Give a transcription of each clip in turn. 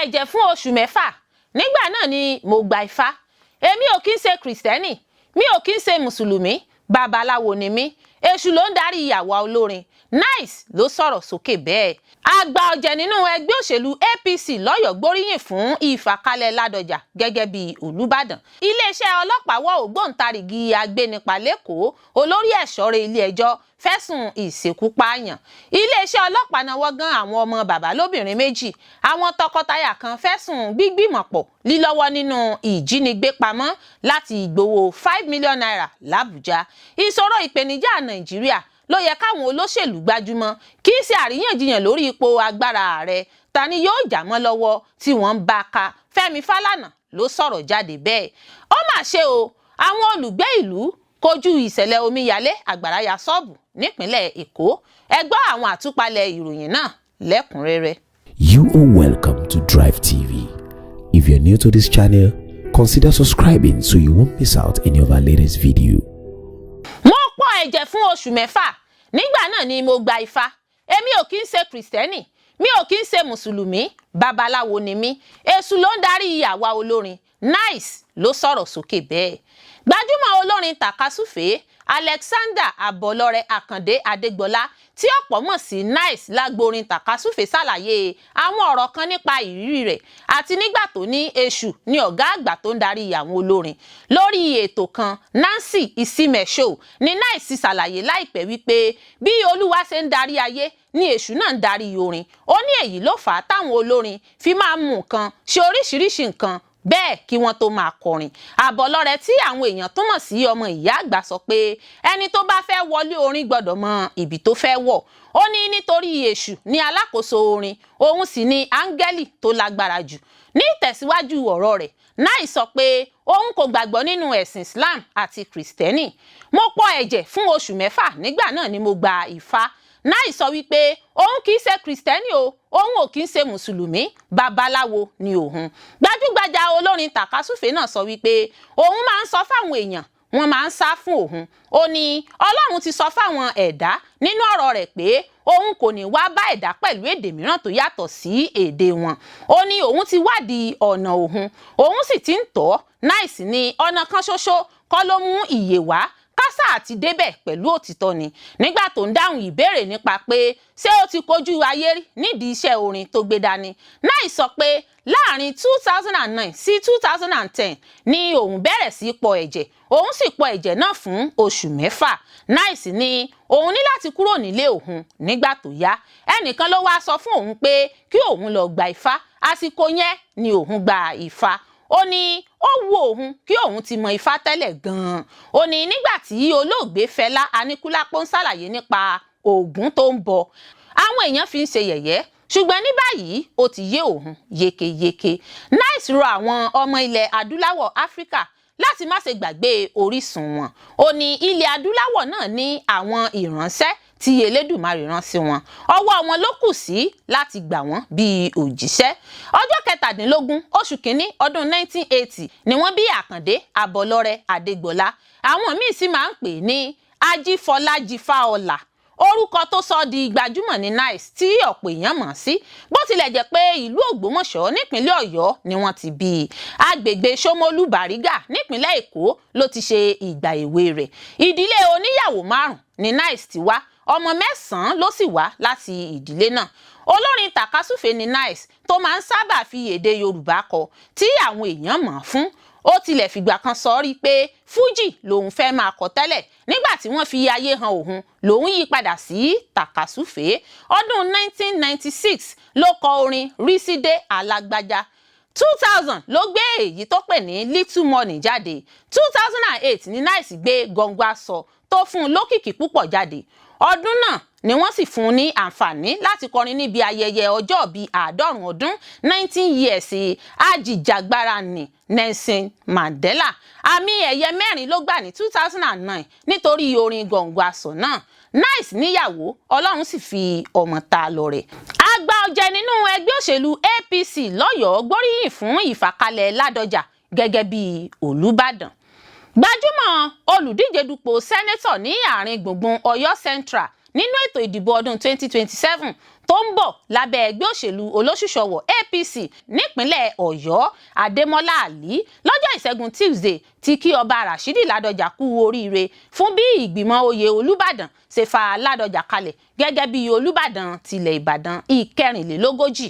Ẹ̀jẹ̀ fún oṣù 6. Nígbà náà ni mo gba Ifá. Èmi ò kí ń ṣe Kìrìsìtẹ́nì, mi ò kí ń ṣe Mùsùlùmí, babaláwo ni mí. Èṣù ló ń darí ìyàwó olórin. 9ice ló sọ̀rọ̀ sókè bẹ́ẹ̀. Àgbà ọ̀jẹ̀ nínú ẹgbẹ́ òṣèlú APC lọ́yọ̀ọ́ gbóríyìn fún ìfàkalẹ̀ Ládọjà gẹ́gẹ́ bí Olùbàdàn. Iléeṣẹ́ ọlọ́pàá wọ́ ògbóǹtarìgì agbénipa lẹ́kọ̀ọ́, olórí ẹ̀ṣọ́rẹ́ ilé ẹjọ́ fẹ̀sùn ìṣekúpààyàn. Iléeṣẹ́ ọlọ́pàá náwó gan àwọn ọmọ bàbá lóbìnrin méjì. Àwọn tọkọtaya kan fẹ̀sùn gbígbìmọ̀pọ̀ lílọ́wọ́ nínú ìjínigbé pamọ́ láti gbowó ₦5 million làbújá. Ìṣòro ìpèníjà Nàìjíríà ló yẹ káwọn olóṣèlú gbájúmọ́, kì í ṣe àríyànjiyàn lórí ipò agbára ààrẹ. Ta ni yóò já mọ́ lọ́wọ́ tí wọ́n ń bá ka? Fẹ́mi Fálànà ló sọ̀rọ̀ jáde bẹ́ẹ̀. Ó mà ṣe o, àwọn olùgbé ìlú kojú ìṣẹ̀lẹ̀ omíyalé àgbàrá ya ṣọ́ọ̀bù nípínlẹ̀ Èkó. Ẹ gbọ́ àwọn àtúpalẹ̀ ìròyìn náà lẹ́kùnrẹ́rẹ́. You are welcome to Drive TV. If you're new to this channel, consider subscribing so you won't miss out any of our latest video. Mo pọ̀ ẹ̀jẹ̀ fún oṣù 6. Nígbà náà ni mo gba Ifá. Èmi ò kí ń ṣe Kìrìsìtẹ́nì, mi ò kí ń ṣe Mùsùlùmí, babaláwo ni mí. Èṣù ló ń darí àwa olórin. 9ice ló sọ̀rọ̀ sókè bẹ́ẹ̀. Gbajúmọ̀ olórin tàkasúfèé Alexander Abọlọ́rẹ Àkàndé Adégbọlá, tí ọ̀pọ̀ mọ̀ sí 9ice lágborin tàkasúfèé, ṣàlàyé àwọn ọ̀rọ̀ kan nípa ìrírí rẹ̀ àti nígbà tó ní èṣù ní ọ̀gá àgbà tó ń darí àwọn olórin. Lórí ètò kan, Nancy Isime Show, ní 9ice ṣàlàyé láìpẹ́ wípé bí Olúwa ṣe ń darí ayé ní èṣù náà ń darí orin. Ó ní èyí ló fà á táwọn olórin fi máa ń mú nǹkan ṣe oríṣiríṣi nǹkan bẹ́ẹ̀ kí wọ́n tó máa kọrin. Àbọ̀lọ́rẹ, tí àwọn èèyàn tó mọ̀ sí ọmọ ìyá àgbà, sọ pé ẹni tó bá fẹ́ wọlé orin gbọ́dọ̀ mọ ibi tó fẹ́ wọ̀. Ó ní nítorí èṣù ní alákòóso orin, òun sì ní áńgẹ́lì tó lágbára jù. Ní ìtẹ̀síwájú ọ̀rọ̀ rẹ̀, 9ice sọ pé òun kò gbàgbọ́ nínú ẹ̀sìn Islam àti Kìrìsìtẹ́nì. Mo pọ̀ ẹ̀jẹ̀ fún oṣù 6. Nígbà náà ni mo gba Ifá. 9ice sọ wípé òun kì í ṣe Kìrìsìtẹ́nì o, òun ò kì í ṣe Mùsùlùmí, babaláwo ni òun. Gbajúgbajà olórin tàkasúfè náà sọ wípé òun máa ń sọ fáwọn èèyàn, wọ́n máa ń sá fún òun. Ó ní Ọlọ́run ti sọ fáwọn ẹ̀dá nínú ọ̀rọ̀ rẹ̀ pé òun kò ní wá bá ẹ̀dá pẹ̀lú èdè mìíràn tó yàtọ̀ sí èdè wọn. Ó ní òun ti wádìí ọ̀nà òun, òun sì ti ń tọ́. 9ice ní ọ̀nà kan ṣoṣo kọ́ ló mú ìyè wá, kásá àti débẹ̀ pẹ̀lú òtítọ́ ni. Nígbà tó ń dáhùn ìbéèrè nípa pé ṣé ó ti kojú ayé rí nídìí iṣẹ́ orin tó gbé dání, 9ice sọ pé láàrin 2009 sí 2010 ni òun bẹ̀rẹ̀ sí pọ ẹ̀jẹ̀, òun sì pọ ẹ̀jẹ̀ náà fún oṣù 6. 9ice ní òun ní láti kúrò nílé òun nígbà tó yá. Ẹnìkan ló wáá sọ fún òun pé kí òun lọ gba Ifá. Àsìkò yẹn ni òun gba Ifá. Ó ní ó wu òun kí òun ti mọ Ifá tẹ́lẹ̀ gan-an. Ó ní nígbà tí olóògbé Fẹlá Aníkúlápó ń ṣàlàyé nípa Ògún tó ń bọ, àwọn èèyàn fi ń ṣe yẹ̀yẹ́, ṣùgbọ́n ní báyìí ó ti yé òun yékéyéké. 9ice rọ àwọn ọmọ ilẹ̀ adúláwọ̀ Áfíríkà láti má ṣe gbàgbé orísun wọn. Ó ní ilẹ̀ adúláwọ̀ náà ní àwọn ìránṣẹ́ tí Elédùmarè rán sí wọn, ọwọ́ wọn ló kù sí láti gbà wọ́n bíi òjíṣẹ́. Ọjọ́ 17 oṣù kínní ọdún 1980 ni wọ́n bí Àkàndé Abọlọ́rẹ Adégbọlá. Àwọn míì sì máa ń pè ní Ajífọlájífáọlà. Orúkọ tó sọ di gbajúmọ̀ ní 9ice tí ọ̀pọ̀ èèyàn mọ̀ sí. Bó tilẹ̀ jẹ́ pé ìlú Ògbómọ̀ṣọ́ nípínlẹ̀ Ọ̀yọ́ ni wọ́n ti bí i, agbègbè Ṣómólú Bàrígà nípínlẹ̀ Èkó ló ti ṣe ìgbà èwe rẹ̀. Ìdílé oníyàwó márùn ní 9ice ti wá, ọmọ mẹ́sàn-án ló sì wá láti ìdílé náà. Olórin tàkasúfè ní 9ice tó máa ń sábà fi èdè Yorùbá kọ tí àwọn èèyàn mọ̀ fún. Ó tilẹ̀ fìgbà kan sọ rí pé fújì lòun fẹ́ máa kọ tẹ́lẹ̀, nígbà tí wọ́n fi ayé han òun lòun yí padà sí tàkasúfè. Ọdún 1996 ló kọ orin Rísídé Alágbájá. 2000 ló gbé èyí tó pè ní Little Money jáde. 2008 ní 9ice gbé Gọ́ngọ́ Àṣọ tó fún un lókìkí púpọ̀ jáde. Ọdún náà ni wọ́n sì fún un ní àǹfààní láti kọrin níbi ayẹyẹ ọjọ́bí 90 ọdún, 90 years, ajìjàgbara ní Nelson Mandela. Àmì ẹ̀yẹ mẹ́rin ló gbà ní 2009 nítorí orin Gọ̀ǹgọ̀ Àṣọ náà. 9ice níyàwó, Ọlọ́run sì fi ọmọ ta lọ́rẹ. Àgbà ọ̀jẹ̀ nínú ẹgbẹ́ òṣèlú APC lọ́yọ̀ọ́ gbóríyìn fún ìfàkalẹ̀ Ládọjà gẹ́gẹ́ bí Olùbàdàn. Gbajúmọ̀ olùdíje dupò senator ní àárín gbùngbùn Ọ̀yọ́ Central nínú ètò ìdìbò ọdún 2027 tó ń bọ̀ lábẹ́ ẹgbẹ́ òṣèlú olóṣùṣọ̀wọ̀ APC nípínlẹ̀ Ọ̀yọ́, Adémọ́lá Àlí, lọ́jọ́ Ìṣẹ́gun Tuesday ti kí Ọba Rashidi Ládọjà kú oríire fún bí ìgbìmọ̀ oyè Olúbàdàn ṣe fa Ládọjà kalẹ̀ gẹ́gẹ́ bí Olúbàdàn tilẹ̀ Ìbàdàn ìkẹrìnlélógójì.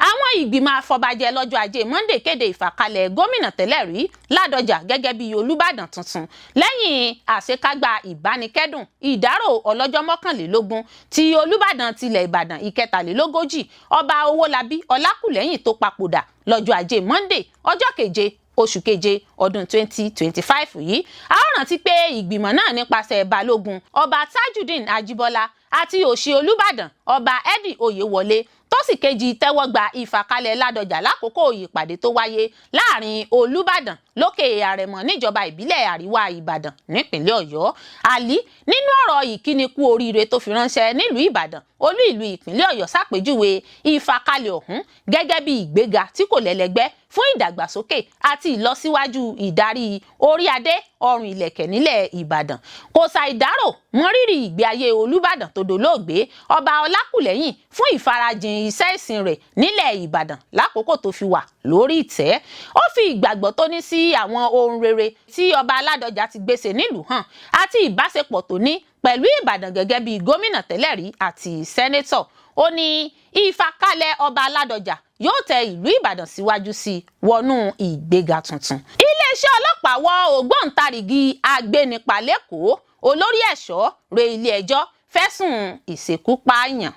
Àwọn ìgbìmọ̀ afọbajẹ lọ́jọ́ Ajé Monday kéde ìfàkalẹ̀ gómìnà tẹ́lẹ̀ rí Ládọjà gẹ́gẹ́ bí Olúbàdàn tuntun lẹ́yìn àṣekágbá ìbánikẹ́dùn ìdárò ọlọ́jọ́ 21 tí Olúbàdàn tilẹ̀ Ìbàdàn ìkẹtàlélógójì, Ọba Owólabí Ọlákùlẹ́hìn, tó papòdà lọ́jọ́ Ajé Monday, ọjọ́ 7 oṣù 7 ọdún 2025 yìí. A ó rántí pé ìgbìmọ̀ náà nípasẹ̀ Balógun Ọba Tajudeen Ajíbọ́lá àti Òṣì Olúbàdàn Ọba Eddie Oyèwọlé, tó sì kejì, tẹ́wọ́ gba ìfàkalẹ̀ Ládọjà lákòókò ìpàdé tó wáyé láàrin Olúbàdàn lókè Àrẹ̀mọ níjọba ìbílẹ̀ Àríwá Ìbàdàn nípínlẹ̀ Ọ̀yọ́. Àlí, nínú ọ̀rọ̀ ìkíni kú oríire tó fi ránṣẹ́ nílùú Ìbàdàn, olú ìlú ìpínlẹ̀ Ọ̀yọ́, ṣàpèjúwe ìfàkalẹ̀ ọ̀hún gẹ́gẹ́ bí ìgbéga tí kò lẹ́lẹ́gbẹ́ fún ìdàgbàsókè àti ìlọsíwájú ìdarí orí adé ọrùn ìlẹ̀kẹ̀ nílẹ̀ Ìbàdàn. Kò ṣàìdárò mọrírì ìgbé ayé Olúbàdàn tó dolóògbé, Ọba Ọlákùlẹ́hìn, fún ìfarajìn iṣẹ́ ìsìn rẹ̀ nílẹ̀ Ìbàdàn lákòókò tó fi wà lórí ìtẹ́. Ó fi ìgbàgbọ́ tó ní sí àwọn ohun rere tí Ọba Ládọjà ti gbèsè nílùú hàn àti ìbáṣepọ̀ tó ní pẹ̀lú Ìbàdàn gẹ́gẹ́ bí gómìnà tẹ́lẹ̀ rí àti sẹ́nẹ́tọ̀. Ó ní ìfàkalẹ̀ Ọba Ládọjà yóò tẹ ìlú Ìbàdàn síwájú sí i wọnú ìgbéga tuntun. Iléeṣẹ́ ọlọ́pàá wọ ògbóǹtarìgì agbénipa lẹ́kọ̀ọ́, olórí ẹ̀ṣọ́ re ilé-ẹjọ́ fẹ̀sùn ìṣekúpààyàn.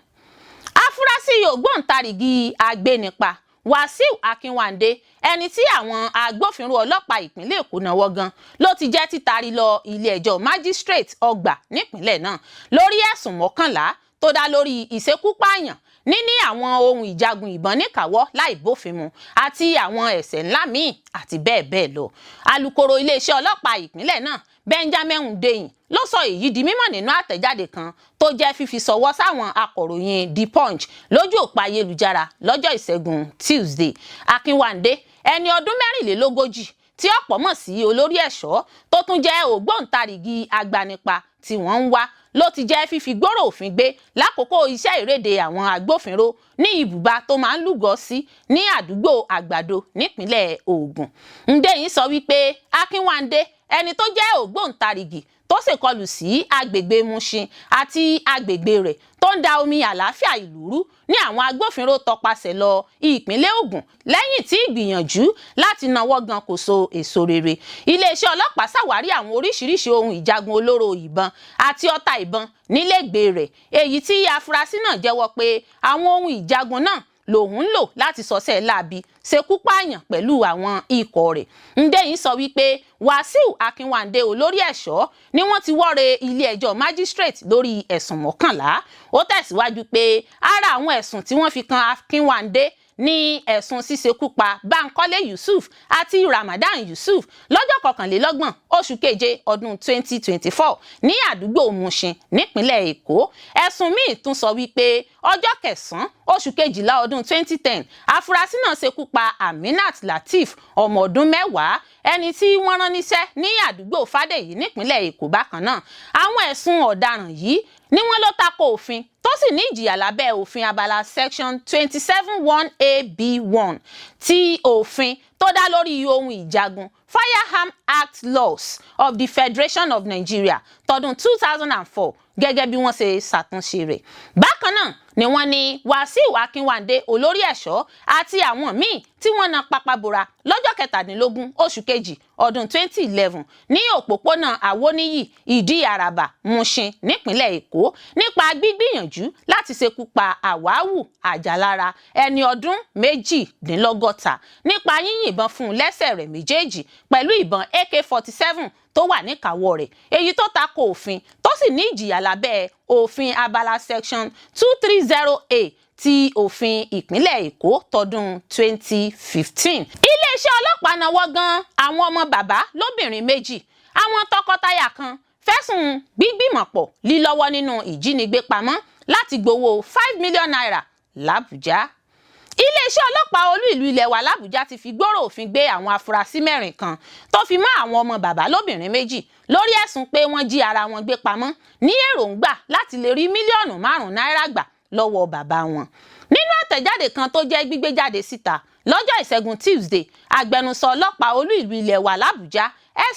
Afurasí ògbóǹtarìgì agbénipa Wàsíù Akínwándé, ẹni tí àwọn agbófinró ọlọ́pàá ìpínlẹ̀ Èkó náwó gan, ló ti jẹ́ títari lọ ilé-ẹjọ́ magistrate Ọgbà nípínlẹ̀ náà lórí ẹ̀sùn 11 tó dá lórí ìṣekúpààyàn, níní àwọn ohun ìjagun ìbọn níkàáwọ́ láì bófin mu àti àwọn ẹ̀ṣẹ̀ ńlá míì àti bẹ́ẹ̀ bẹ́ẹ̀ lọ. Alūkkóró iléeṣẹ́ ọlọ́pàá ìpínlẹ̀ náà, Benjamin Hundeyin, ló sọ èyí di mímọ̀ nínú àtẹ̀jáde kan tó jẹ́ fífi ṣọwọ́ sáwọn akọ̀ròyìn The Punch lójú òpó ayélujára lọ́jọ́ Ìṣẹ́gun Tuesday. Akínwándé, ẹni ọdún 44 tí ọ̀pọ̀ mọ̀ sí olórí ẹ̀ṣọ́, tó tún jẹ́ ògbóǹtarìgì agbanipa tí wọ́n ń wá, ló ti jẹ́ fífi gbòòrò òfin gbé lákòókò iṣẹ́ ìréde àwọn agbófinró ní ibùba tó máa ń lúgọ sí ní àdúgbò Àgbàdo nípínlẹ̀ Ògùn. Hundeyin sọ wípé Akínwándé, ẹni tó jẹ́ ògbóǹtarìgì tó ṣèkọlù sí agbègbè Mushin àti agbègbè rẹ̀ tó ń da omi àlàáfíà ìlú rú, ní àwọn agbófinró tọpasẹ̀ lọ ìpínlẹ̀ Ògùn lẹ́yìn tí ìgbìyànjú láti nawọ́ gan kò so èso rere. Iléeṣẹ́ ọlọ́pàá ṣàwárí àwọn oríṣiríṣi ohun ìjagun olóró, ìbọn àti ọta ìbọn nílégbèé rẹ̀, èyí tí afurasí náà jẹ́wọ́ pé àwọn ohun ìjagun náà lòun ń lò láti sọsẹ́ láabi ṣekú pààyàn pẹ̀lú àwọn ikọ̀ rẹ̀. Hundeyin sọ wípé Wàsíù Akínwándé, olórí ẹ̀ṣọ́, ni wọ́n ti wọ́re ilé-ẹjọ́ magistrate lórí ẹ̀sùn 11. Ó tẹ̀síwájú pé ara àwọn ẹ̀sùn tí wọ́n fi kan Akínwándé ní ẹ̀sùn ṣíṣekú pa Bankole Yusuf àti Ramadan Yusuf lọ́jọ́ 21 oṣù 7 ọdún 2024 ní àdúgbò Mushin nípínlẹ̀ Èkó. Ẹ̀sùn míì tún sọ wípé ọjọ́ 9 oṣù 12 ọdún 2010, afurasí náà ṣekú pa Aminat Lateef, ọmọ ọdún 10, ẹni tí wọ́n rán níṣẹ́ ní àdúgbò Fàdèyí nípínlẹ̀ Èkó bákan náà. Àwọn ẹ̀sùn ọ̀daràn yìí ni wọ́n ló tako òfin, tó sì ní ìjìyà lábẹ́ òfin abala section 27(1) a b (1) ti òfin tó dá lórí ohun ìjagun, Firearm Act Laws of the Federation of Nigeria, tọdún 2004, gẹ́gẹ́ bí wọ́n ṣe ṣàtúnṣe rẹ̀. Bákan náà ni wọ́n ní Wàsíù Akínwándé, olórí ẹ̀ṣọ́, àti àwọn míì tí wọ́n na pápábora lọ́jọ́ 17 oṣù 2 ọdún 2011 ní òpópónà Àwọníyì, Ìdí Àràbà, Mushin nípínlẹ̀ Èkó, nípa gbígbìyànjú láti ṣekú pa Àwáwù Àjàlára, ẹni ọdún 68, nípa yíyìnbọn fún un lẹ́sẹ̀ rẹ̀ méjèèjì pẹ̀lú ìbọn AK-47 tó wà níkàáwọ́ rẹ̀, èyí tó tako òfin, tó sì ní ìjìyà lábẹ́ òfin abala section 230A ti òfin ìpínlẹ̀ Èkó tọdún 2015. Iléeṣẹ́ ọlọ́pàá náwó gan àwọn ọmọ bàbá lóbìnrin méjì, àwọn tọkọtaya kan, fẹ̀sùn gbígbìmọ̀pọ̀ lílọ́wọ́ nínú ìjínigbé pamọ́ láti gbowó ₦5 million làbújá. Iléeṣẹ́ ọlọ́pàá olú ìlú ilẹ̀ wa làbújá ti fi gbòòrò òfin gbé àwọn afurasí mẹ́rin kan tó fi mọ́ àwọn ọmọ bàbá lóbìnrin méjì lórí ẹ̀sùn pé wọ́n jí ara wọn gbé pamọ́ ní èròǹgbà láti lè rí 5 mílíọ̀nù náírà gbà. lọ́wọ́ bàbá wọn. Nínú àtẹ̀jáde kan tó jẹ́ gbígbé jáde síta lọ́jọ́ Ìṣẹ́gun Tuesday, agbẹnusọ ọlọ́pàá olú ìlú ilẹ̀ wa l'Àbújá,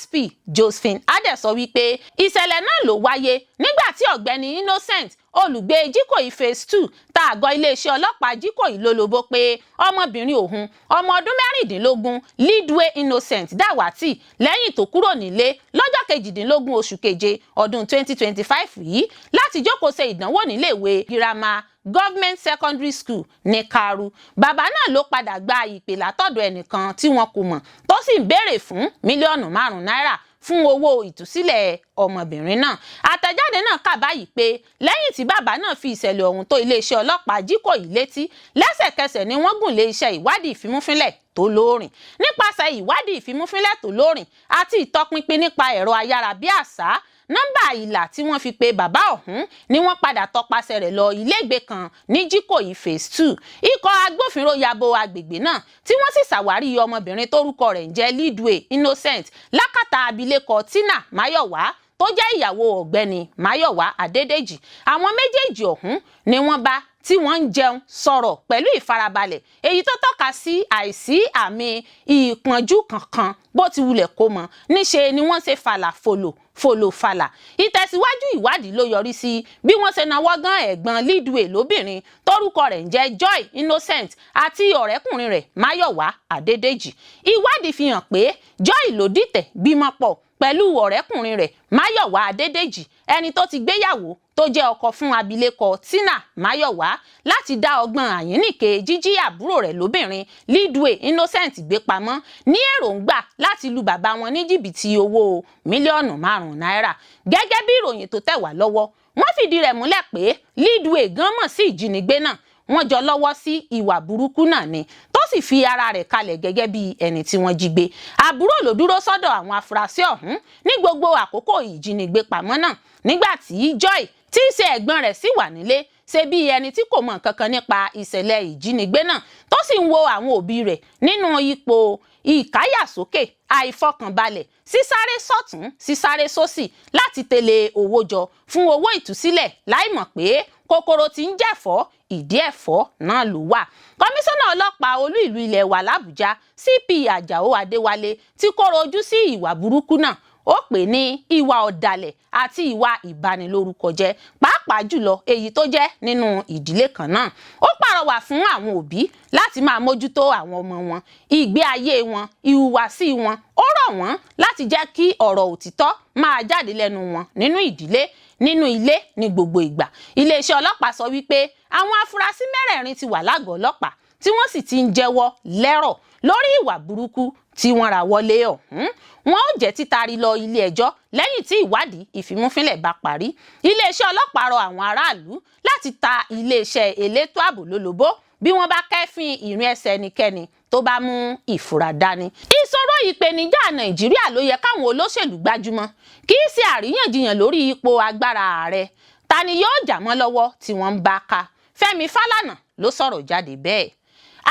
SP Josephine Adeh, sọ wípé ìṣẹ̀lẹ̀ náà ló wáyé nígbà tí ọ̀gbẹ́ni Innocent, olùgbé Jikoyi Phase 2, ta àgọ́ iléeṣẹ́ ọlọ́pàá Jikoyi lólobó pé ọmọbìnrin òun, ọmọ ọdún 16, Leadway Innocent, dàwátì lẹ́yìn tó kúrò nílé lọ́jọ́ 18 oṣù keje ọdún 2025 yìí láti jókòó ṣe ìdánwò níléèwé girama Government Secondary School ní Karu. Bàbá náà ló padà gba ìpè látọ̀dọ̀ ẹnìkan tí wọn kò mọ̀, tó sì ń béèrè fún mílíọ̀nù 5 náírà fún owó ìtúsílẹ̀ ọmọbìnrin náà. Àtẹ̀jáde náà kà báyìí pé lẹ́yìn tí bàbá náà fi ìṣẹ̀lẹ̀ ọ̀hún tó iléeṣẹ́ ọlọ́pàá Jíkòyí létí, lẹ́sẹ̀kẹsẹ̀ ni wọ́n gùn lé iṣẹ́ ìwádìí ìfimúfínlẹ̀ tó lóòrìn. Nípasẹ̀ ìwádìí ìfimúfínlẹ̀ tó lóòrìn àti ìtọpinpin nípa ẹ̀rọ ayárabíàṣá, nọ́mbà ìlà tí wọ́n fi pe bàbá ọ̀hún ni wọ́n padà tọpasẹ̀ rẹ̀ lọ ilégbèé kan ní Jíkòyí Phase 2. Ikọ̀ agbófinró ya bo agbègbè náà, tí wọ́n sì ṣàwárí ọmọbìnrin tórúkọ rẹ̀ ń jẹ́ Leadway Innocent lákàtà abilékọ Tina Mayowa, tó jẹ́ ìyàwó ọ̀gbẹ́ni Mayowa Adédèjì. Àwọn méjèèjì ọ̀hún ni wọ́n bá tí wọ́n ń jẹun, sọ̀rọ̀ pẹ̀lú ìfarabalẹ̀, èyí tó tọ́ka sí àìsí àmì ìpọ́njú kankan bó ti wulẹ̀ kó mọ. Níṣe ni wọ́n ṣe fàlà fòlò fòlò fàlà. Ìtẹ̀síwájú ìwádìí ló yọrí sí bí wọ́n ṣe nawọ́ gan ẹ̀gbọ́n Leadway lóbìnrin tórúkọ rẹ̀ ń jẹ́ Joy Innocent àti ọ̀rẹ́kùnrin rẹ̀ Máyọ̀wá Adédèjì. Ìwádìí fi hàn pé Joy ló dìtẹ̀ gbímọ pọ̀ pẹ̀lú ọ̀rẹ́kùnrin rẹ̀ Máyọ̀wá Adédèjì, ẹni tó ti gbéyàwó, tó jẹ́ ọkọ fún abilékọ Tina Máyọ̀wá, láti dá ọgbọ́n àyínnìke jíjí àbúrò rẹ̀ lóbìnrin Leadway Innocent gbé pamọ́, ní èròǹgbà láti lu bàbá wọn ní jìbìtì owó mílíọ̀nù 5 náírà. Gẹ́gẹ́ bí ìròyìn tó tẹ̀ wá lọ́wọ́, wọ́n fìdí rẹ̀ múlẹ̀ pé Leadway gan mọ̀ sí ìjínigbé náà. Wọ́n jọ lọ́wọ́ sí ìwà burúkú náà ni, tó sì fi ara rẹ̀ kalẹ̀ gẹ́gẹ́ bí ẹni tí wọ́n jí gbé. Àbúrò ló dúró sọ́dọ̀ àwọn afurasí ọ̀hún ní gbogbo àkókò ìjínigbé pamọ́ náà, nígbà tí Joy, tí í ṣe ẹ̀gbọ́n rẹ̀, sì wà nílé, ṣe bí ẹni tí kò mọ̀ nǹkan kan nípa ìṣẹ̀lẹ̀ ìjínigbé náà, tó sì ń wo àwọn òbí rẹ̀ nínú ipò ìkáyàsókè, àìfọkànbalẹ̀, sísáré sọ́tún, sísáré sósì láti tẹ̀lé owó jọ fún owó ìtúsílẹ̀, láìmọ̀ pé kòkòrò tí ń jẹ̀fọ́, ìdí ẹ̀fọ́ náà ló wà. Kọmíṣánná ọlọ́pàá olú ìlú ilẹ̀ wa l'Àbújá, CP Àjàó Adéwálé, ti kóró ojú sí ìwà burúkú náà. Ó pè ní ìwà ọ̀dàlẹ̀ àti ìwà ìbanilórúkọjẹ́, pàápàá jùlọ èyí tó jẹ́ nínú ìdílé kan náà. Ó pàrọwà fún àwọn òbí láti máa mójútó àwọn ọmọ wọn, ìgbé ayé wọn, ìhùwàsí wọn. Ó rọ̀ wọ́n láti jẹ́ kí ọ̀rọ̀ òtítọ́ máa jáde lẹ́nu wọn nínú ìdílé, nínú ilé, ní gbogbo ìgbà. Iléeṣẹ́ ọlọ́pàá sọ wípé àwọn afurasí mẹ́rẹ̀ẹ̀rin ti wà lágọ̀ọ́ ọlọ́pàá, tí wọ́n sì ti ń jẹ́wọ́ lẹ́rọ̀ lórí ìwà burúkú tí wọ́n ra wọlé ọ̀hún. Wọn ó jẹ́ títari lọ ilé ẹjọ́ lẹ́yìn tí ìwádìí ìfimúfínlẹ̀ bá parí. Iléeṣẹ́ ọlọ́pàá rọ àwọn aráàlú láti ta iléeṣẹ́ elétò ààbò lólobó bí wọ́n bá kẹ́fín ìrìn ẹsẹ̀ ẹnikẹ́ni tó bá mú ìfura dání. Ìṣòro ìpèníjà Nàìjíríà ló yẹ káwọn olóṣèlú gbájúmọ́, kì í ṣe àríyànjiyàn lórí ipò agbára ààrẹ ta ni yóò jà mọ́ lọ́wọ́ tí wọ́n ń bá ká. Fẹ́mi Fálànà ló sọ̀rọ̀ jáde bẹ́ẹ̀.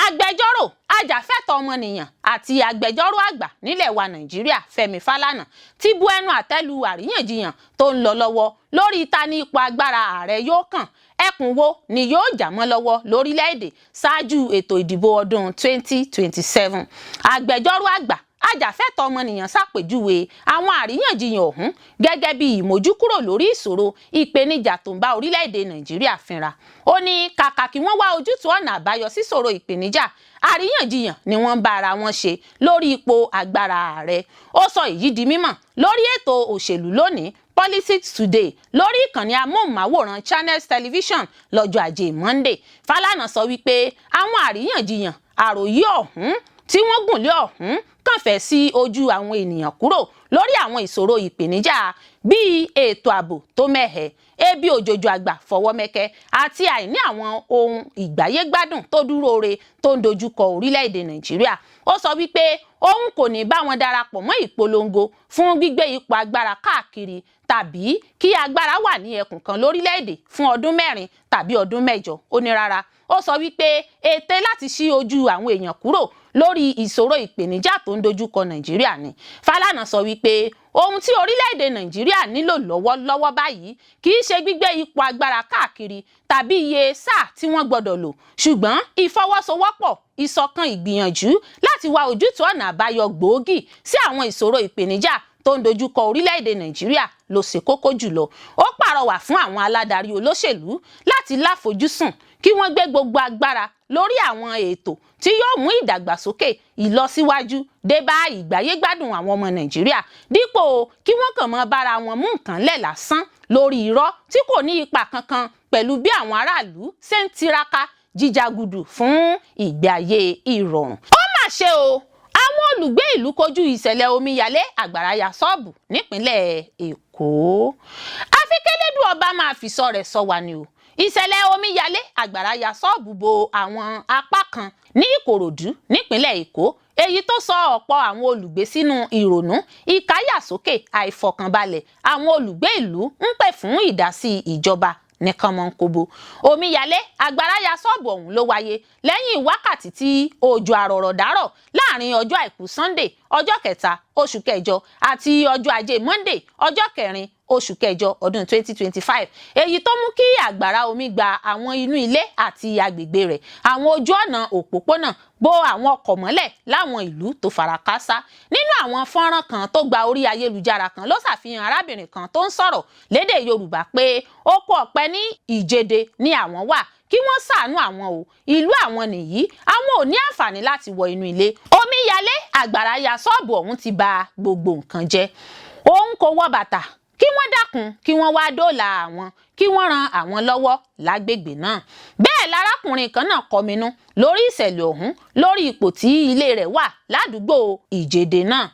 Agbẹjọ́rò, ajàfẹ́tọ̀ọ́ ọmọnìyàn àti agbẹjọ́rò àgbà nílẹ̀ wa Nàìjíríà, Fẹ́mi Fálànà, ti bu ẹnu àtẹ́ lu àríyànjiyàn tó ń lọ lọ́wọ́ lórí ta ní ipò agbára ààrẹ yóò kàn, ẹkùn wo ni yóò jà mọ́ lọ́wọ́ lórílẹ̀‐èdè ṣáájú ètò ìdìbò ọdún 2027. Agbẹjọ́rò àgbà, ajàfẹ́tọ̀ọ́ ọmọnìyàn ṣàpèjúwe àwọn àríyànjiyàn ọ̀hún gẹ́gẹ́ bí ìmójúkúrò lórí ìṣòro ìpèníjà tó ń bá orílẹ̀-èdè Nàìjíríà fínra. Ó ní kàkà kí wọ́n wá ojútùú ọ̀nà àbáyọ síṣòro ìpèníjà, àríyànjiyàn ni wọ́n ń bá ara wọn ṣe lórí ipò agbára ààrẹ. Ó sọ èyí di mímọ̀ lórí ètò Òṣèlú Lónìí, Politics Today, lórí ìkànnì amóhùnmáwòrán Channels Television lọ́jọ́ Ajé Monday. Fálànà sọ wípé àwọn àríyànjiyàn àròyé ọ̀hún tí wọ́n gùn lé ọ̀hún kàn fẹ́ sí ojú àwọn ènìyàn kúrò lórí àwọn ìṣòro ìpèníjà bíi ètò ààbò tó mẹ́hẹ̀, ebi òjòjò àgbà fọwọ́ mẹ́kẹ́ àti àìní àwọn ohun ìgbáyégbádùn tó dúró re tó ń dojúkọ orílẹ̀-èdè Nàìjíríà. Ó sọ wípé òun kò ní bá wọn darapọ̀ mọ́ ìpolongo fún gbígbé ipò agbára káàkiri tàbí kí agbára wà ní ẹkùn kan lórílẹ̀-èdè fún ọdún 4 tàbí ọdún 8. Ó ní rárá. Ó sọ wípé ète láti ṣí ojú àwọn èèyàn kúrò lórí ìṣòro ìpèníjà tó tó ń dojúkọ Nàìjíríà ni. Fálànà sọ wípé ohun tí orílẹ̀-èdè Nàìjíríà nílò lọ́wọ́lọ́wọ́ báyìí kì í ṣe gbígbé ipò agbára káàkiri tàbí iye sáà tí wọ́n gbọ́dọ̀ lò, ṣùgbọ́n ìfọwọ́sowọ́pọ̀, ìṣọ̀kan, ìgbìyànjú láti wá ojútùú ọ̀nà àbáyọ gbòógì sí àwọn ìṣòro ìpèníjà tó ń dojúkọ orílẹ̀-èdè Nàìjíríà ló ṣe kókó jùlọ. Ó pàrọwà fún àwọn aládarí olóṣèlú láti láfojúsùn, kí wọ́n gbé gbogbo agbára lórí àwọn ètò tí yóò mú ìdàgbàsókè, ìlọsíwájú dé bá ìgbáyégbádùn àwọn ọmọ Nàìjíríà, dípò kí wọ́n kàn mọ́ bára wọn mú nǹkan lẹ̀ lásán lórí irọ́ tí kò ní ipa kankan pẹ̀lú bí àwọn aráàlú ṣe ń tiraka jíjàgùdù fún ìgbé ayé ìrọ̀rùn. Ó mà ṣe o, àwọn olùgbé ìlú kojú ìṣẹ̀lẹ̀ omíyalé àgbàrá ya ṣọ́ọ̀bù nípínlẹ̀ Èkó. Àfi kẹ́lẹ́dùn ọba máa fìṣọ́ rẹ̀ sọ wà ní o. Ìṣẹ̀lẹ̀ omíyalé àgbàrá ya ṣọ́ọ̀bù bo àwọn apá kan ní Ìkòròdú nípínlẹ̀ Èkó, èyí tó sọ ọ̀pọ̀ àwọn olùgbé sínú ìrònú, ìkáyàsókè, àìfọkànbalẹ̀. Àwọn olùgbé ìlú ń pè fún ìdásí ìjọba nìkan mọ́ ń kobo. Omíyalé àgbàrá ya ṣọ́ọ̀bù ọ̀hún ló wáyé lẹ́yìn wákàtí tí òjò àrọ̀rọ̀dárọ̀ láàrin ọjọ́ àìkú Sunday, ọjọ́ 3 oṣù kẹjọ, àti ọjọ́ ajé Monday, ọjọ́ 4 oṣù kẹjọ ọdún 2025, èyí tó mú kí àgbàrá omi gba àwọn inú ilé àti agbègbè rẹ̀, àwọn ojú ọ̀nà òpópónà, bo àwọn ọkọ̀ mọ́lẹ̀ láwọn ìlú tó fara káásá. Nínú àwọn fọ́nrán kan tó gba orí ayélujára kan ló ṣàfihàn arábìnrin kan tó ń sọ̀rọ̀ lédè Yorùbá pé oko ọ̀pẹ ní Ìjẹdẹ ní àwọn wà, kí wọ́n ṣàánú àwọn o, ìlú àwọn nìyí, àwọn ò ní àǹfààní láti wọ inú ilé, omíyalé àgbàrá ya ṣọ́ọ̀bù ọ̀hún ti ba gbogbo nǹkan jẹ́, òun kò wọ bàtà, kí wọ́n dákun, kí wọ́n wá dóòlà àwọn, kí wọ́n ran àwọn lọ́wọ́ lágbègbè náà. Bẹ́ẹ̀ lárákùnrin kan náà kọminú lórí ìṣẹ̀lẹ̀ ọ̀hún lórí ipò tí ilé rẹ̀ wà ládùúgbò Ìjẹdẹ náà.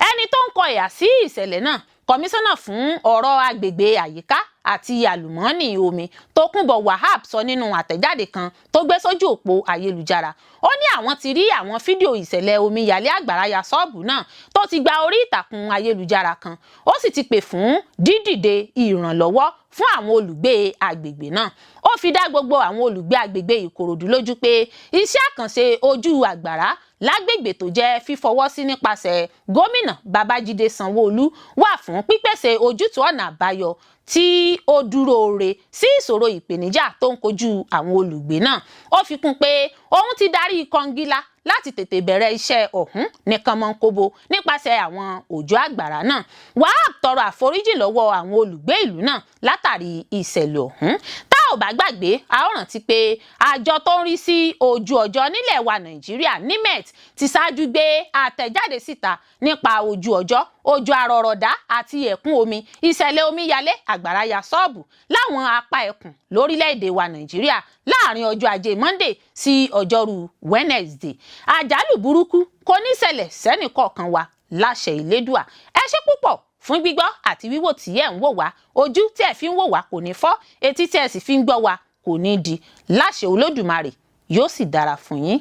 Ẹni tó ń kọ ìhà sí ìṣẹ̀lẹ̀ náà, kọmíṣánná fún ọ̀rọ̀ agbègbè, àyíká àti àlùmọ́ọ́nì omi, Tókunbọ̀ Wahab, sọ nínú àtẹ̀jáde kan tó gbé sójú òpó ayélujára, ó ní àwọn ti rí àwọn fídíò ìṣẹ̀lẹ̀ omíyalé àgbàrá ya ṣọ́ọ̀bù náà tó ti gba orí ìtàkùn ayélujára kan, ó sì ti pè fún dídìde ìrànlọ́wọ́ fún àwọn olùgbé agbègbè náà. Ó fi dá gbogbo àwọn olùgbé agbègbè Ìkòròdú lójú pé iṣẹ́ àkànṣe ojú àgbàrá lágbègbè tó jẹ́ fífọwọ́ sí nípasẹ̀ gómìnà Babájídé Sanwó-Olú wà fún pípèsè ojútùú ọ̀nà àbáyọ tí ó dúró re sí ìṣòro ìpèníjà tó ń kojú àwọn olùgbé náà. Ó fi kún pé òun ti darí kọngílá láti tètè bẹ̀rẹ̀ iṣẹ́ ọ̀hún ní kánmọ́nkóbó nípasẹ̀ àwọn òjò àgbàrá náà. Wahab tọrọ àforíjì lọ́wọ́ àwọn olùgbé ìlú náà látàrí ìṣẹ̀lẹ̀ ọ̀hún. Tá ò bá gbàgbé, a ó rántí pé àjọ tó ń rí sí ojú ọjọ́ nílẹ̀ wa Nàìjíríà, NIMET, ti ṣáájú gbé àtẹ̀jáde síta nípa ojú ọjọ́, òjò àrọ̀rọ̀dá àti ẹ̀kún omi, ìṣẹ̀lẹ̀ omíyalé àgbàrá ya ṣọ́ọ̀bù láwọn apá ẹkùn lórílẹ̀‐èdè wa Nàìjíríà láàrin ọjọ́ ajé Monday sí ọjọ́rú Wednesday. Àjálù burúkú kò ní ṣẹlẹ̀ sẹ́nìkọ̀ọ̀kan wa láṣẹ Ìlédùà. Ẹ ṣé púpọ̀ fún gbígbọ́ àti wíwò tí ẹ̀ ń wò wá. Ojú tí ẹ fi ń wò wá kò ní fọ́, etí tí ẹ sì fi ń gbọ́ wá kò ní di láṣẹ Olódùmarè. Yóò sì dára fún yín.